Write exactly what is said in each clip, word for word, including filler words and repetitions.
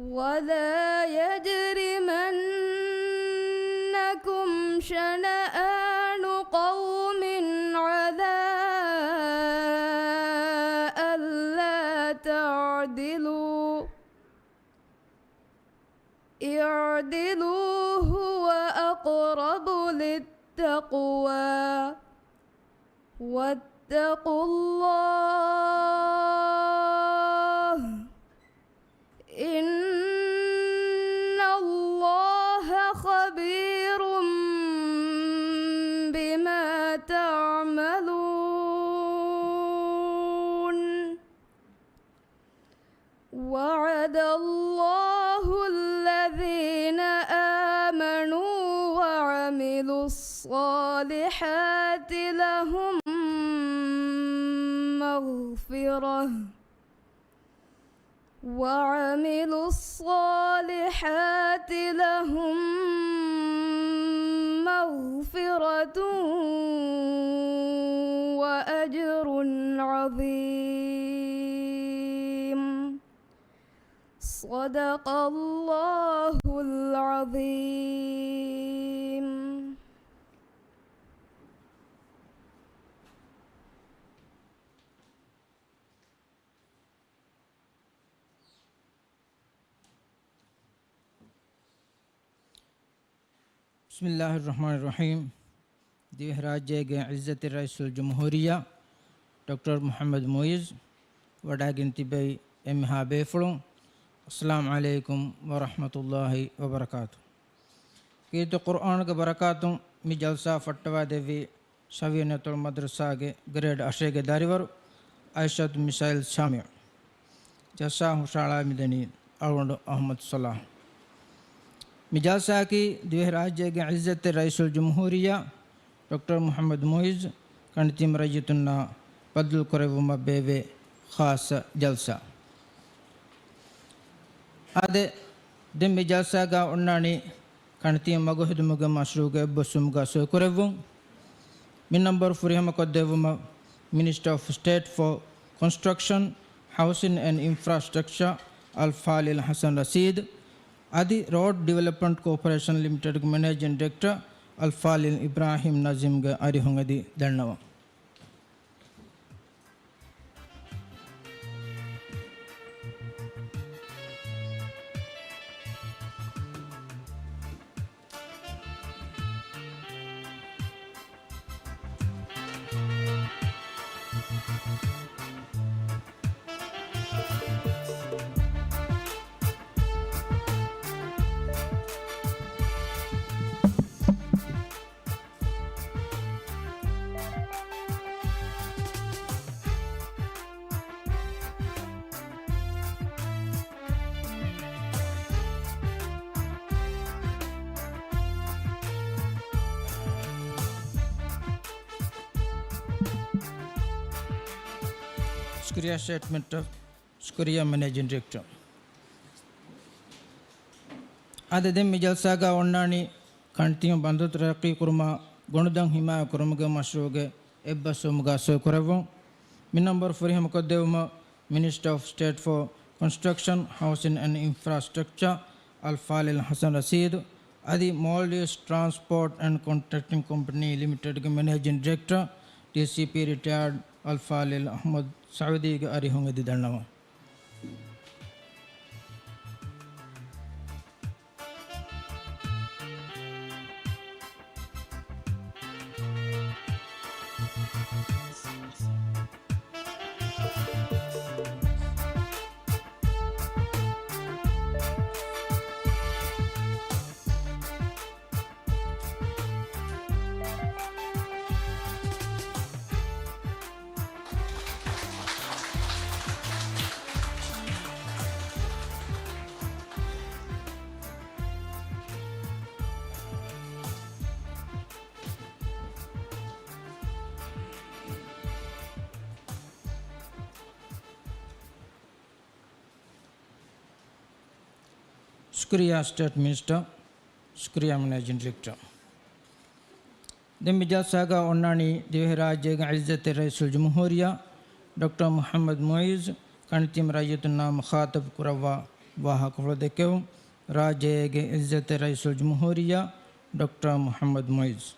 ولا يجرمنكم شنآن قوم على ألا تعدلوا، اعدلوا هو أقرب للتقوى، واتقوا الله، إن الله خبير بما تعملون. وعد الله الذين آمنوا وعملوا الصالحات لهم مغفرة، وعملوا الصالحات لهم مغفرة وأجر عظيم. صدق الله العظيم. بسم الله الرحمن الرحيم. ދިވެހިރާއްޖޭގެ ޢިއްޒަތްތެރި ރައީސުލްޖުމްހޫރިއްޔާ ޑޮކްޓަރ މުޙައްމަދު މުޢިއްޒު ވަޑައިގެން ތިބެވި އެންމެހާ ބޭފުޅުން، އައްސަލާމު ޢަލައިކުމް ވަރަޙްމަތުﷲި ވަބަރަކާތު. ކީރިތި ޤުރްއާނުގެ ބަރަކާތުން މި ޖަލްސާ ފައްޓަވާދެއްވި ޝަވިޔަނިޔަތުލް މަދްރަސާގެ ގްރޭޑް އަށެއްގެ ދަރިވަރު އައިޝަތު މިސާއިލް ޝާމިޢު. ޖަލްސާ ހުށަހަޅާ މިދަނީ އަޅުގަނޑު އަޙްމަދު ޞަލާޙް. މި ޖަލްސާއަކީ ދިވެހިރާއްޖޭގެ ޢިއްޒަތްތެރި ރައީސުލްޖުމްހޫރިއްޔާ ޑޮކްޓަރ މުޙައްމަދު މުޢިއްޒު ކަނޑިތީމު ރައްޔިތުންނާ ބައްދަލުކުރެއްވުމަށް ބޭއްވޭ ޚާއްޞަ ޖަލްސާ. އާދެ، ދެން މި ޖަލްސާގަ އޮންނާނީ ކަނޑިތީމު މަގުހެދުމުގެ މަޝްރޫޢުގެ އެއްބަސްވުމުގަ ސޮއިކުރެއްވުން. މި ނަންބަރު ފުރިހަމަކޮށްދެއްވުމަށް މިނިސްޓަރ އޮފް ސްޓޭޓް ފޯ ކޮންސްޓްރަކްޝަން، ހައުސިން އެންޑް އިންފްރާސްޓްރަކްޗާ އަލްފާޟިލް ޙަސަން ރަޝީދު އަދި ރޯޑް ޑިވެލޮޕްމަންޓް ކޯޕަރޭޝަން ލިމިޓެޑްގެ މެނޭޖިން ޑިރެކްޓަރ އަލްފާޟިލް އިބްރާހިމް ނަޒީމްގެ އަރިހުން އެދި ދަންނަވަން. ޝުކުރިއްޔާ ސްޓޭޓްމަންޓް އޮފް ޝުކުރިއްޔާ މެނޭޖިން ޑިރެކްޓަރ. އާދެ، ދެން މި ޖަލްސާގަ އޮންނާނީ ކަނޑިތީމު ބަނދު ތަރައްޤީ ކުރުމަށް ގޮނޑުދަން ހިމާޔަތް ކުރުމުގެ މަޝްރޫޢުގެ އެއްބަސްވުމުގަ ސޮއިކުރެއްވުން. މި ނަންބަރު ފުރިހަމަކޮށްދެއްވުމަށް މިނިސްޓަރ އޮފް ސްޓޭޓް ފޯ ކޮންސްޓްރަކްޝަން، ހައުސިން އެންޑް އިންފްރާސްޓްރަކްޗާ އަލްފާޟިލް ޙަސަން ރަޝީދު އަދި މޯލްޑިވްސް ޓްރާންސްޕޯޓް އެންޑް ކޮންޓްރެކްޓިން ކޮމްޕަނީ ލިމިޓެޑްގެ މެނޭޖިން ޑިރެކްޓަރ، ޑީސީޕީ ރިޓަޔާޑް އަލްފާޟިލް އަޙްމަދު ސަޢޫދީގެ އަރިހުން އެދި ދަންނަވަން. ޝުކުރިއްޔާ ސްޓޭޓް މިނިސްޓަރ، ޝުކުރިއްޔާ މެނޭޖިން ޑިރެކްޓަރ. ދެން މި ޖަލްސާގަ އޮންނާނީ ދިވެހިރާއްޖޭގެ ޢިއްޒަތްތެރި ރައީސުލްޖުމްހޫރިއްޔާ ޑޮކްޓަރ މުޙައްމަދު މުޢިއްޒު ކަނޑިތީމު ރައްޔިތުންނާ މުޚާޠަބު ކުރައްވާ ވާހަކަފުޅު ދެކެވުން، ރާއްޖޭގެ އިއްޒަތްތެރި ރައީސުލްޖުމްހޫރިއްޔާ ޑޮކްޓަރ މުޙައްމަދު މުޢިއްޒު.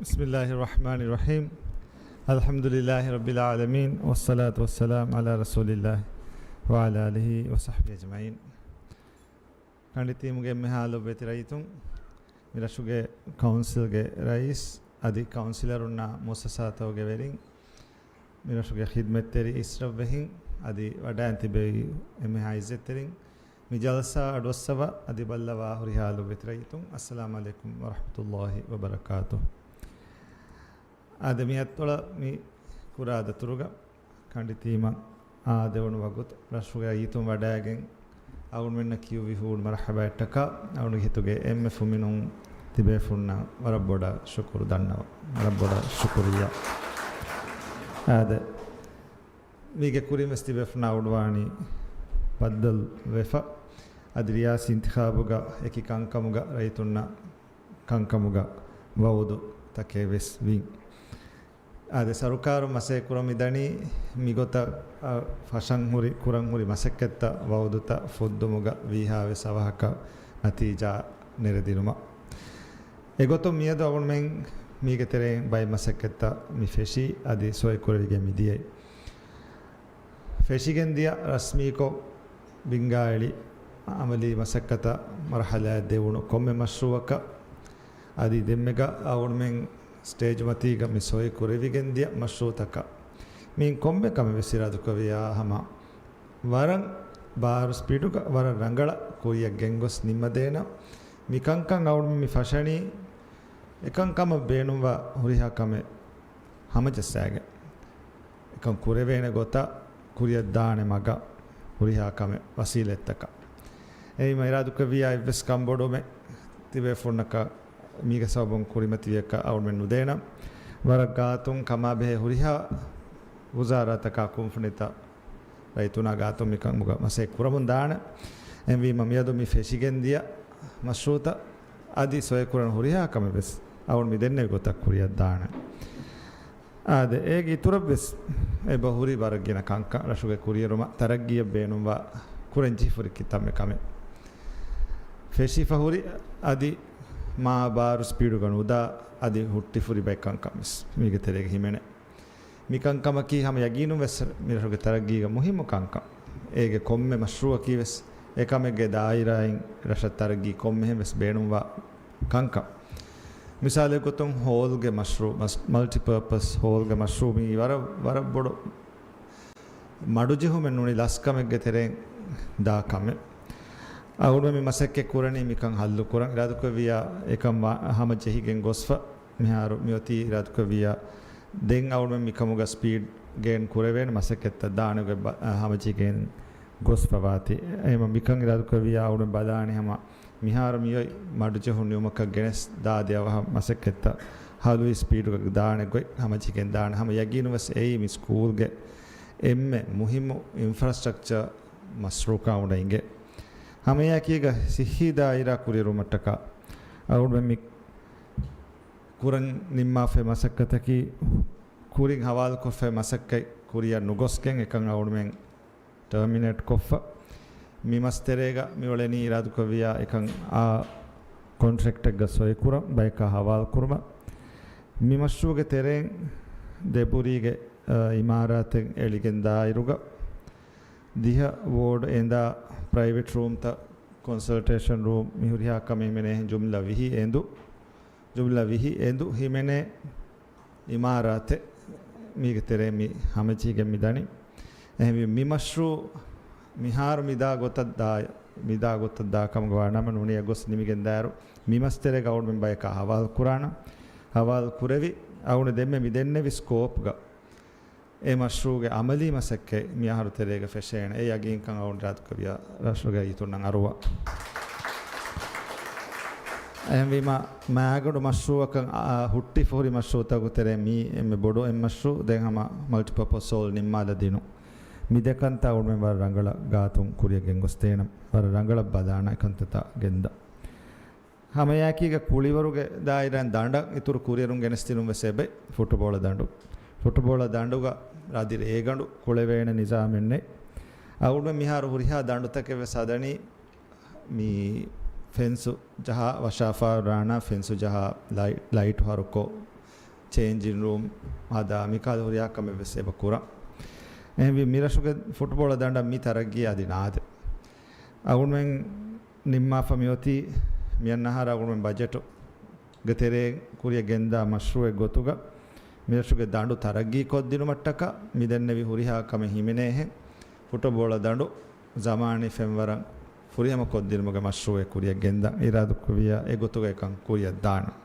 بسم الله الرحمن الرحيم. الحمد لله رب العالمين، والصلاة والسلام على رسول الله وعلى آله وصحبه أجمعين. ކަނޑިތީމުގެ އެންމެހާ ލޮބުވެތި ރައްޔިތުން، މި ރަށުގެ ކައުންސިލްގެ ރައީސް އަދި ކައުންސިލަރުންނާ މުއައްސަސާތަކުގެ ވެރިން، މި ރަށުގެ ޚިދްމަތްތެރި އިސްރަށްވެހިން އަދި ވަޑައިން ތިބެވި އެންމެހާ އިއްޒަތްތެރިން، މި ޖަލްސާ އަޑުއައްސަވާ އަދި ބައްލަވާ ހުރިހާ ލޮބުވެތި ރައްޔިތުން، އައްސަލާމު ޢަލައިކުމް ވަރަޙްމަތުﷲި ވަބަރަކާތުހު. އާދެ، މި އަތޮޅަށް މި ކުރާ ދަތުރުގަ ކަނޑިތީމަށް އާދެވުނު ވަގުތު ރަށުގެ ރައްޔިތުން ވަޑައިގެން އަޅުގަނޑުމެންނަށް ކިޔުއްވި ހޫނު މަރުޙަބާއަށްޓަކާ، އަޅުގަނޑުގެ ހިތުގެ އެންމެ ފުމިނުން ތިބޭފުންނަށް ވަރަށް ބޮޑަށް ޝުކުރު ދަންނަވަން. ވަރަށް ބޮޑަށް ޝުކުރިއްޔާ. އާދެ، މީގެ ކުރިން ވެސް ތިބޭފުންނާ އުޑުވާނީ ބައްދަލު ވެފަ. އަދި ރިޔާސީ އިންތިޚާބުގަ އެކި ކަންކަމުގަ ރައްޔިތުންނަށް ކަންކަމުގަ ވައުދު ތަކެއް ވެސް ވިން. އާދެ، ސަރުކާރުން މަސައްކަތް ކުރަމުން މިދަނީ މިގޮތަށް، އަ، ފަށަން ހުރި، ކުރަން ހުރި މަސައްކަތްތައް ވައުދުތައް ފުއްދުމުގަ ވީހާވެސް އަވަހަކަށް ނަތީޖާ ނެރެދިނުމަށް. އެގޮތުން މިއަދު އަޅުގަނޑުމެން މީގެ ތެރެއިން ބައެއް މަސައްކަތްތައް މި ފެށީ އަދި ސޮއިކުރެވިގެން މިދިޔައީ. ފެށިގެން ދިޔަ ރަސްމީކޮށް ބިންގާއެޅި އަމަލީ މަސައްކަތަށް މަރުޙަލާއަށް ދެވުނު ކޮންމެ މަޝްރޫޢަކަށް އަދި ދެންމެގަ އަޅުގަނޑުމެން ސްޓޭޖް މަތީގަ މި ސޮއި ކުރެވިގެން ދިޔަ މަޝްރޫޢުތަކަށް މިއިން ކޮންމެ ކަމެއް ވެސް އިރާދަކުރެއްވިއްޔާ ހަމަ ވަރަށް ބާރު ސްޕީޑުގަ ވަރަށް ރަނގަޅަށް ކުރިއަށް ގެންގޮސް ނިންމަދޭނަން. މި ކަންކަން އަޅުގަނޑުމެން މި ފަށަނީ އެކަންކަމަށް ބޭނުންވާ ހުރިހާ ކަމެއް ހަމަޖައްސާގެން، އެކަން ކުރެވޭނެ ގޮތަށް ކުރިއަށްދާނެ މަގަށް ހުރިހާ ކަމެއް ވަސީލަތްތަކަށް. އެއީ މަ އިރާދަކުރެއްވިއްޔާ އެއްވެސް ކަންބޮޑުމެއް ތިބޭފުންނަކަށް މީގެ ސަބަބުން ކުރިމަތިވިޔަކަށް އަޅުގަނޑުމެން ނުދޭނަން. ވަރަށް ގާތުން ކަމާބެހޭ ހުރިހާ ވުޒާރާތަކާ ކުންފުނިތައް ރައްޔިތުންނާ ގާތުން މިކަމުގަ މަސައްކަތް ކުރަމުން ދާނެ. އެހެންވީމަ މިއަދު މި ފެށިގެން ދިޔަ މަޝްރޫޢުތައް އަދި ސޮއިކުރަން ހުރިހާ ކަމެއް ވެސް އަޅުގަނޑު މި ދެންނެވި ގޮތަށް ކުރިއަށް ދާނެ. އާދެ، އޭގެ އިތުރަށް ވެސް އެބަ ހުރި ވަރަށް ގިނަ ކަންކަން ރަށުގެ ކުރިއެރުމަށް ތަރައްގީއަށް ބޭނުންވާ ކުރަން ޖެހިފަ ހުރި ކިތަންމެ ކަމެއް. ފެށިފަ ހުރި އަދި މާ ބާރު ސްޕީޑުގަ ނުދާ އަދި ހުއްޓިފަ ހުރި ބައެއް ކަންކަން ވެސް މީގެ ތެރޭގަ ހިމެނޭ. މި ކަންކަމަކީ ހަމަ ޔަގީނުން ވެސް މި ރަށުގެ ތަރައްގީގަ މުހިއްމު ކަންކަން. އޭގެ ކޮންމެ މަޝްރޫޢަކީ ވެސް އެކަމެއްގެ ދާއިރާއިން ރަށަށް ތަރައްގީ ކޮންމެހެން ވެސް ބޭނުންވާ ކަންކަން. މިސާލެއް ގޮތުން ހޯލްގެ މަޝްރޫޢު، މަސް-، މަލްޓިޕާޕަސް ހޯލްގެ މަޝްރޫޢު މީ ވަރަށް، ވަރަށް ބޮޑު މަޑުޖެހުމެއް ނޫނީ ލަސްކަމެއްގެ ތެރެއިން ދާ ކަމެއް. އަޅުގަނޑުމެން މި މަސައްކަތް ކުރަނީ މިކަން ހައްލު ކުރަން. އިރާދަކުރެއްވިއްޔާ އެކަން ވާ-، ހަމަ ޖެހިގެން ގޮސްފަ. މިހާރު މިއޮތީ އިރާދަކުރެއްވިއްޔާ ދެން އަޅުގަނޑުމެން މިކަމުގަ ސްޕީޑް ގެއިން ކުރެވޭނެ މަސައްކަތްތައް ދާނެ ގޮތް ބަ-، ހަމަޖެހިގެން ގޮސްފަ ވާތީ. އެހެންވީމަ މިކަން އިރާދަކުރެއްވިއްޔާ އަޅުގަނޑުމެން ބަލާނީ ހަމަ މިހާރު މިއޮތް މަޑުޖެހުން ނިމުމަކަށް ގެނެސް ދާ ދެ އަވަހަށް މަސައްކަތްތައް ހަލުވި ސްޕީޑުގަ ދާނެ ގޮތް ހަމަޖެހިގެން ދާނެ. ހަމަ ޔަގީނުން ވެސް އެއީ މި ސްކޫލްގެ އެންމެ މުހިއްމު އިންފްރާސްޓްރަކްޗަރ މަޝްރޫޢަކާ އުޑަ އިނގޭ. ހަމައެއާއެކީގަ ސިއްހީ ދާއިރާ ކުރިއެރުމަށްޓަކާ އަޅުގަނޑުމެން މި ކުރަން ނިންމާފައި މަސައްކަތަކީ ކުރިން ހަވާލުކޮށްފައި މަސައްކަތް ކުރިއަށް ނުގޮސްގެން އެކަން އަޅުގަނޑުމެން ޓާމިނޭޓް ކޮށްފަ. މި މަސް ތެރޭގަ މިއުޅެނީ އިރާދަކުރެއްވިއްޔާ އެކަން އާ ކޮންޓްރެކްޓެއްގަ ސޮއިކުރަން ބަޔަކާ ހަވާލުކުރުމަށް. މި މަޝްރޫޢުގެ ތެރެއިން ދެބުރީގެ، އަ، އިމާރާތެއް އެޅިގެން ދާއިރުގަ ދިހަ ވޯޑް އެނދާ ޕްރައިވެޓް ރޫމްތައް، ކޮންސަލްޓޭޝަން ރޫމް، މި ހުރިހާ ކަމެއް ހިމެނޭ ޖުމްލަ ވިހި އެނދު، ޖުމްލަ ވިހި އެނދު ހިމެނޭ އިމާރާތެއް މީގެ ތެރޭ މި ހަމަޖެހިގެން މި ދަނީ. އެހެންވީ މި މަޝްރޫޢު މިހާރު މިދާ ގޮތަށް ދާ، މިދާ ގޮތަށް ދާ ކަމުގަ ވާ ނަމަ ނޫނީ އެ ގޮސް ނިމިގެން ދާއިރު މި މަސް ތެރޭގަ އަޅުގަނޑުމެން ބަޔަކާ ހަވާލު ކުރާނަން. ހަވާލު ކުރެވި އަޅުގަނޑު ދެންމެ މި ދެންނެވި ސްކޯޕްގަ އެ މަޝްރޫޢުގެ އަމަލީ މަސައްކަތް މި އަހަރު ތެރޭގަ ފެށޭނެ. އެ ޔަގީންކަން އަޅުގަނޑު އިރާދަކުރެއްވިއްޔާ ރަށުގެ ރައްޔިތުންނަށް އަރުވާ. އެހެންވީމަ، މާގަނޑު މަޝްރޫޢަކަށް، އާ، ހުއްޓިފަ ހުރި މަޝްރޫޢުތަކުގެ ތެރޭ މީ އެންމެ ބޮޑު އެއް މަޝްރޫޢު ދެން ހަމަ މަލްޓިޕާޕަސް ހޯލް ނިންމާލަދިނުން. މި ދެ ކަންތައް އަޅުގަނޑުމެން ވަރަށް ރަނގަޅަށް ގާތުން ކުރިއަށް ގެންގޮސްދޭނަން. ވަރަށް ރަނގަޅަށް ބަލާނަން އެ ކަންތައްތައް ގެންދަން. ހަމައެއާއެކީގަ ކުޅިވަރުގެ ދާއިރާއިން ދަނޑަށް އިތުރު ކުރިއެރުން ގެނެސްދިނުން ވެސް އެބައި ފުޓުބޯޅަ ދަނޑު. ފުޓުބޯޅަ ދަނޑުގަ ރަދި ރޭގަނޑު ކުޅެވޭނެ ނިޒާމެއް ނެތް. އަޅުގަނޑު މިހާރު ހުރިހާ ދަނޑުތަކެއް ވެސް ހަދަނީ މި ފެންސު ޖަހާ، ވަށާފާރާނާ ފެންސު ޖަހާ، ލައި-، ލައިޓު ހަރުކޮށް، ޗޭންޖިން ރޫމް ހަދާ، މިކަހަލަ ހުރިހާ ކަމެއް ވެސް އެބަ ކުރަން. އެހެންވީ މިރަށުގެ ފުޓުބޯޅަ ދަނޑަށް މި ތަރައްގީ އަދި ނާދެ. އަޅުގަނޑުމެން ނިންމާފަ މިއޮތީ މިއަންނަ އަހަރަށް އަޅުގަނޑުމެން ބަޖެޓުގެ ތެރޭ ކުރިއަށް ގެންދާ މަޝްރޫއެއް ގޮތުގަ މިރަށުގެ ދަނޑު ތަރައްގީ ކޮށްދިނުމަށްޓަކާ މިދެންނެވި ހުރިހާ ކަމެއް ހިމެނޭހެން ފުޓުބޯޅަ ދަނޑު ޒަމާނީ ފެންވަރަށް ފުރިހަމަ ކޮށްދިނުމުގެ މަޝްރޫއެއް ކުރިއަށް ގެންދަން އިރާދަކުރިއްޔާ އެގޮތުގައިކަން ކުރިއަށް ދާނަން.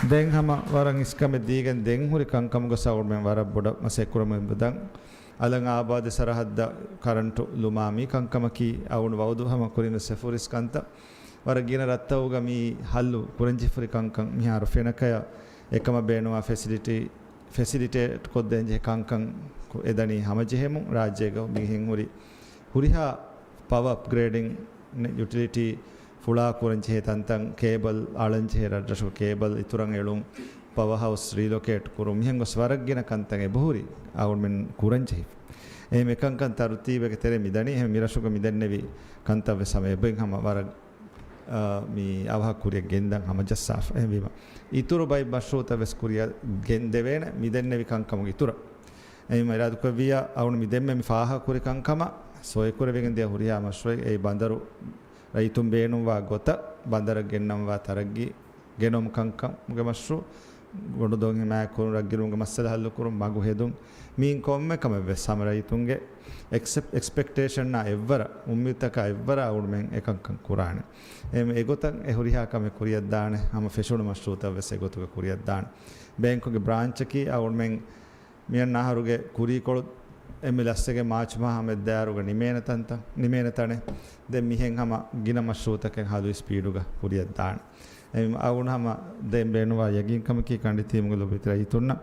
ދެން ހަމަ ވަރަށް އިސްކަމެއް ދީގެން ދެން ހުރި ކަންކަމުގަ ސައުމެން ވަރަށް ބޮޑަށް މަސައްކަތް ކުރަމުން ދަން. އަލަން އާބާދު ސަރަހައްދަށް ކަރަންޓު ލުމާ މި ކަންކަމަކީ އަޅުގަނޑު ވައުދު ހަމަ ކުރިން ވެސް އެފުރިސް ކަންތައް. ވަރަށް ގިނަ ރަށްތަކުގަ މި ހައްލު ކުރަންޖެހިފުރި ކަންކަން މިހާރު ފެނަކަޔަށް އެކަމަށް ބޭނުންވާ ފެސިލިޓީ، ފެސިލިޓޭޓް ކޮށްދޭންޖެހޭ ކަންކަން ކު-، އެދަނީ ހަމަޖެހެމުން ރާއްޖޭގަ މިހެން ހުރި ހުރިހާ ޕަވަ އަޕްގްރޭޑިން ޔުޓިލިޓީ ފުޅާ ކުރަންޖެހޭ ތަންތަން ކޭބަލް އަޅަންޖެހޭ ރަށްރަށު ކޭބަލް އިތުރަށް އެޅުން ޕަވަ ހައުސް ރީލޮކޭޓް ކުރުން މިހެން ގޮސް ވަރަށް ގިނަ ކަންތައް އެބަހުރި އަޅުގަނޑުމެން ކުރަންޖެހިފަ. އެހެން އެކަންކަން ތަރުތީބެއްގެ ތެރޭ މިދަނީ އެހެން މިރަށުގަ މިދެންނެވި ކަންތައް ވެސް ހަމަ އެބައިން ހަމަ ވަރަށް އާ، މި އަވަހަށް ކުރިއަށް ގެންދަން ހަމަޖައްސާފަ. އެހެންވީމަ، އިތުރު ބައެއް މަޝްރޫއުތައް ވެސް ކުރިއަށް ގެންދެވޭނެ މިދެންނެވި ކަންކަމުގެ އިތުރަށް. އެހެންވީމަ، އިރާދަކުރެއްވިއްޔާ އަޅުގަނޑު މި ދެންމެ މި ފާހަގަކުރި ކަންކަމަށް ސޮއިކުރެވިގެން ދިޔަ ހުރިހާ މަޝްރޫއެއް އެއީ ބަނދަރު ރައްޔިތުން ބޭނުންވާ ގޮތަށް ބަނދަރަށް ގެންނަންވާ ތަރައްގީ ގެނައުމު ކަންކަމުގެ މަޝްރޫއު، ގޮނޑުދޮން ހިމާޔަތްކުރުން، ރަށްގިރުމުގެ މައްސަލަ ހައްލުކުރުން، މަގު ހެދުން، މިއިން ކޮންމެ ކަމެއް ވެސް ހަމަ ރައްޔިތުންގެ އެކްސެޕް-، އެކްސްޕެކްޓޭޝަންއާ އެއްވަރަށް، އުއްމީދުތަކާ އެއްވަރަށް އަޅުގަނޑުމެން އެކަންކަން ކުރާނެ. އެ، އެގޮތަށް އެ ހުރިހާ ކަމެއް ކުރިއަށްދާނެ، ހަމަ ފެށުނު މަޝްރޫއުތައް ވެސް އެގޮތުގަ ކުރިއަށްދާނެ. ބޭންކުގެ ބްރާންޗަކީ އަޅުގަނޑުމެން މިއަންނަ އަހަރުގެ ކުރީކޮޅު އެންމެ ލަސްވެގެން މާޗް މަހާ ހަމަ އެއްދާއިރުގަ ނިމޭނެ ތަންތަން، ނިމޭނެ ތަނެއް. ދެން މިހެން ހަމަ ގިނަ މަޝްރޫއުތަކެއް ހަލު ސްޕީޑުގަ ކުރިއަށްދާނެ. އެ، އަޅުގަނޑު ހަމަ ދެން ބޭނުންވާ ޔަގީންކަމަކީ ކަނޑިތީމުގެ ލޮބުވެތި ރައްޔިތުންނަށް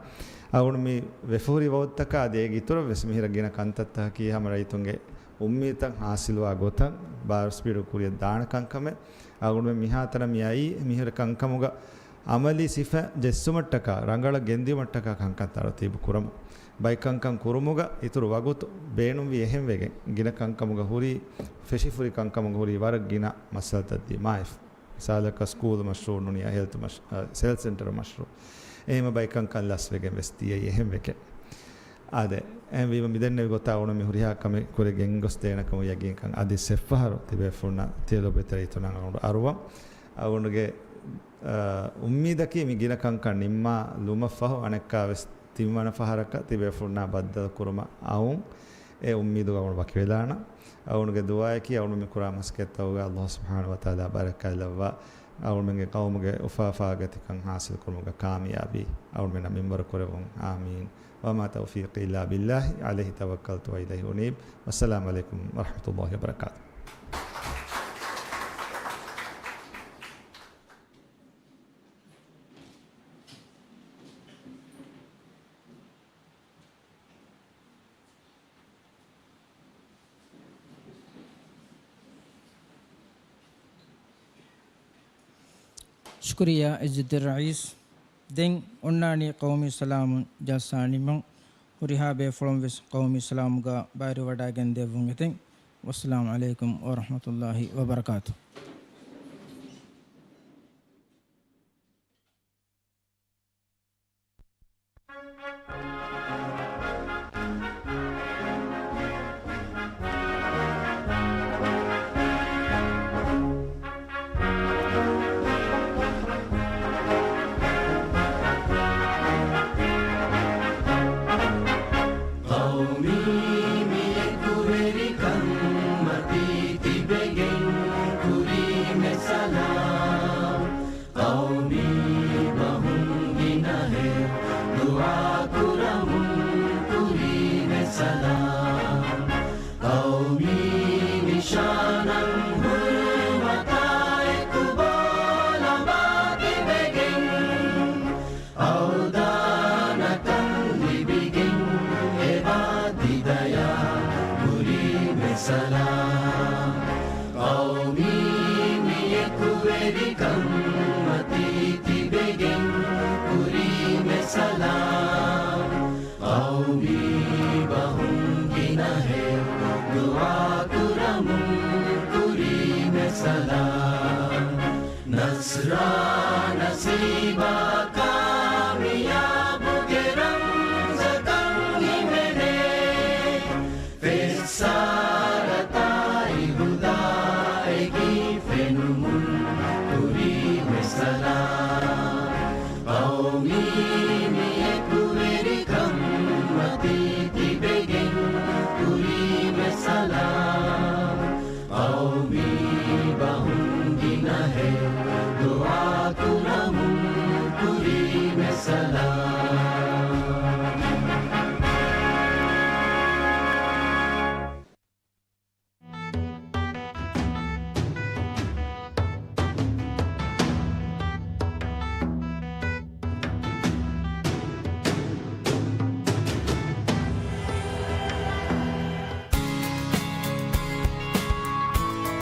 އަޅުގަނޑު މި ވެފަހުރި ވައުދުތަކާ އަދި އޭގެ އިތުރަށް ވެސް މިހިރަ ގިނަ ކަންތައްތަކަކީ ހަމަ ރައްޔިތުންގެ އުއްމީދުތައް ހާސިލުވާ ގޮތަށް ބާރު ސްޕީޑު ކުރިއަށް ދާނެ ކަންކަމެއް. އަޅުގަނޑުމެން މިހާތަނަށް މި އައީ މިހިރަ ކަންކަމުގަ އަމަލީ ސިފަ ޖެއްސުމަށްޓަކާ، ރަނގަޅަށް ގެންދިޔުމަށްޓަކާ ކަންކަން ތަރުތީބު ކުރަމުން. ބައެއް ކަންކަން ކުރުމުގަ އިތުރު ވަގުތު ބޭނުންވީ އެހެންވެގެން، ގިނަ ކަންކަމުގަ ހުރީ، ފެށިފުރި ކަންކަމުގަ ހުރީ ވަރަށް ގިނަ މައްސަލަތައް ދިމާވެފަ. މިސާލަކަށް ސްކޫލް މަޝްރޫއު ނޫނީ ހެލްތު މަޝް-، އަ، ހެލްތު ސެންޓަރ މަޝްރޫއު. އެހެންވީމަ ބައެއް ކަންކަން ލަސްވެގެން ވެސް ދިޔައީ އެހެންވެގެން. އާދެ، އެހެންވީމަ މިދެންނެވި ގޮތަށް އަޅުގަނޑު މި ހުރިހާ ކަމެއް ކުރިއަށް ގެންގޮސްދޭނެ ކަމަށް ޔަގީންކަން އަދި ސެއްފަހަރު ތިބޭފުޅުންނަށް ތިޔަ ލޮބުވެތި ރައްޔިތުންނަށް އަޅުގަނޑު އަރުވަން. އަޅުގަނޑުގެ، އަ، އުއްމީދަކީ މި ގިނަ ކަންކަން ނިންމާލުމަށްފަހު އަނެއްކާވެސް ތިންވަނަ ފަހަރަކަށް ތިބޭފުޅުންނާ ބައްދަލުކުރުމަށް އައުން އެ އުއްމީދުގަ އަޅުގަނޑު ވަކިވެލާނަން. އަޅުގަނޑުގެ ދުޢާއަކީ އަޅުގަނޑު މި ކުރާ މަސައްކަތްތަކުގަ އައްލާހު ސުބްޙާނަހޫ ވަތަޢާލާ ބަރަކާތްލައްވާ، އަޅުގަނޑުމެންގެ ޤައުމުގެ އުފާ ފާގަތިކަން ޙާޞިލް ކުރުމުގަ ކާމިޔާބީ އަޅުގަނޑުމެންނަށް މިންވަރު ކުރެއްވުން. އާމީން. وما توفيقي إلا بالله، عليه توكلت وإليه أنيب. والسلام عليكم ورحمة الله وبركاته. ޝުކުރިއްޔާ އިއްޒަތްތެރި ރައީސް. ދެން އޮންނާނީ ޤައުމީ ސަލާމުން ޖަލްސާ ނިމުން. ހުރިހާ ބޭފުޅުން ވެސް ޤައުމީ ސަލާމުގަ ބައިވެރިވަޑައިގެން ދެއްވުން އެތެން. ވައްސަލާމު ޢަލައިކުމް ވަރަޙްމަތުﷲ ވަބަރަކާތުހު. ޤައުމީ މި އެކުވެރިކަން މަތީ ތިބެގެން ކުރީމެ ސަލާމް. ޤައުމީ ބަހުން ގިނަހެއް ދުޢާ ކުރަމުން ކުރީމެ ސަލާމް.